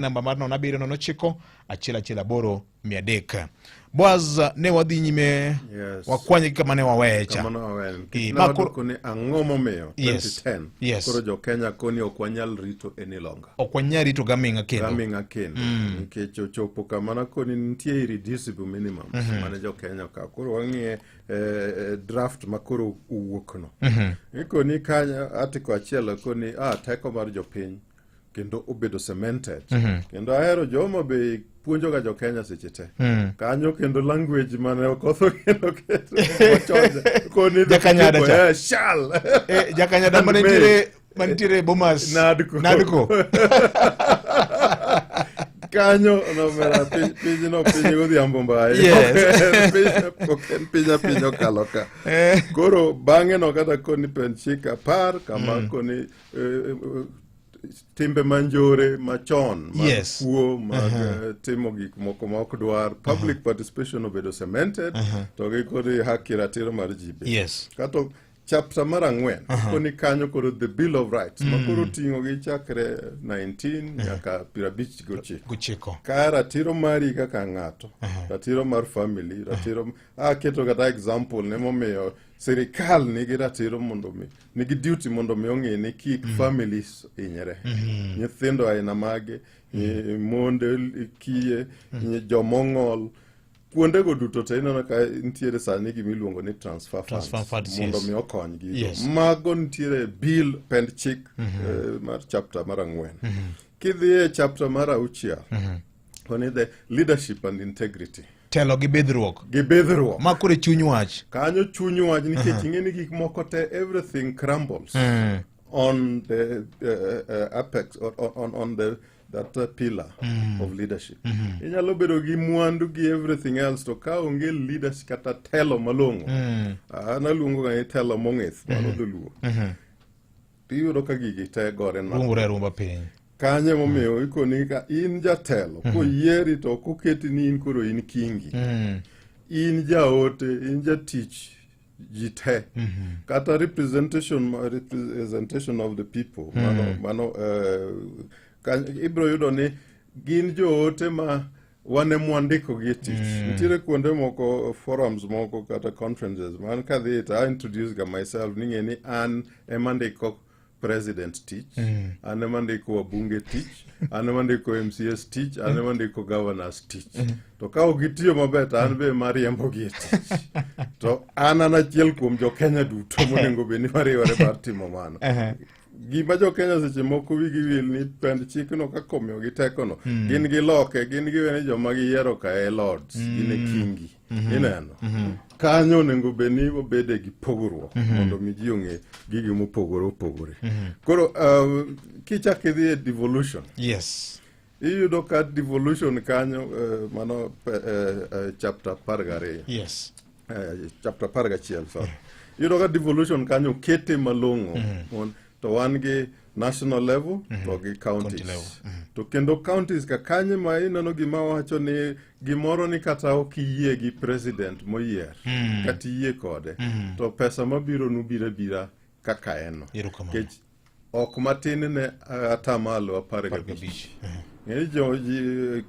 Namba mar 0709 118 300. Boaz, ne wadhi nyime. Wakwanye kama ne waweye cha. Kamano waweyo. Eh, Ne ma koro- wadwoko ni ang'o momiyo 2010 koro jo Kenya koni ok wanyal rito any longer. Ok wanyal rito gaming'a kendo. Gaming'a kendo. Nikech ochopo kama nakoni nitie irreducible minimum mane jo Kenya okawo. Koro wang'iye draft ma koro owuokno. Ikoni kanyo article achiel koni teko mar jopiny kendo obedo cemented. Kendo ahero joma be puonjoga jo Kenya seche te. Kanyo kendo language mane okotho kendo keto wachon koni the Jakanyada people, cha. Shall. Jakanyada And may. manitiere Bomas. Nadco. Nadco. Kanyo nomera piny pinyno piny godhiambo mbaye. Ok en piny apiny okalo ka. Koro bang'e no kata koni pend chik 10 kama koni timbe manjore machon mag kuo mag timo gik moko ma ok dwar public participation obedo cemented to gi koro haki ratiro mar ji be. Kato chapter mar 4 koni kanyo koro the Bill of Rights ma koro ting'o gi chakre 19 nyaka 59. Gochiko. Ka ratiro mari kaka ng'ato, ratiro mar family, ratiro aketo kata example ne momiyo sirikal nigi ratiro mondo mi nigi duty mondo mi ong'i ni kik families hinyre, nyithindo aina mage, monde, kiye, jomong'ol kuondego duto te. Ineno ka nitiere sani gimiluongo ni transfer funds, Transfer funds, mondo mi okonygi. Mago nitiere bill pend chik mar chapter mar 4. Kidhi e chapter mar 6 koni the leadership and integrity. Telo gi bidhruok. Gi bidhruok. Ma koro e chuny wach. Kanyo chuny wach nikech ing'e ni gik moko te, everything crumbles on the apex or on the that pillar of leadership. Inyalo bedo gi mwandu gi everything else to ka onge leadership kata telo malong'o, an aluongo ga ni telo mong'ith, mano dholuo, tiyudo ka gigi te gore na Rumbore arumba piny. Kanyo emomiyo ikoni ka in jatelo koyieri to ok oketi ni in koro in kingi, in jaote, in jatich ji te kata representation of the people. Mano ibiro yudo ni gin joote ma wan ema wandiko gi e tich. Nitiere kuonde moko, forums moko kata conferences man kadhi to I introduce ga myself ni ng'e ni an ema ndiko president tich, an ema ndiko wabunge tich, an ema ndiko MCAs tich, an ema ndiko governors tich. To ka ok gitiyo maber to an be mariembogi e tich. To an achiel kuom jo Kenya duto monego bed ni wariwore mar timo mano. Gima jo Kenya seche moko wigi wil ni pend chikno kaka omiyogi tekono, gin giloke, gin giwe ni joma giyiero ka e lords, gin e kingi. Ineno kanyo onego bed ni wabede gi pogruok mondo mi ji ong'e gigi mopogore opogore. Koro kichak idhi e devolution, iyudo ka devolution kanyo mano chapter 12. Chapter 11, sorry. Iyudo ka devolution kanyo kete malong'o. To wan gi national level to gi counties. County level. To kendo counties ka kanye ma ineno gima wacho ni gimoro ni kata ok iyie gi president moyier kata iyie kode to pesa mabiro nu biro abira kaka en no. Erokamano. Nikech ok matin ne 50%. 15. Ng'e ni jo ji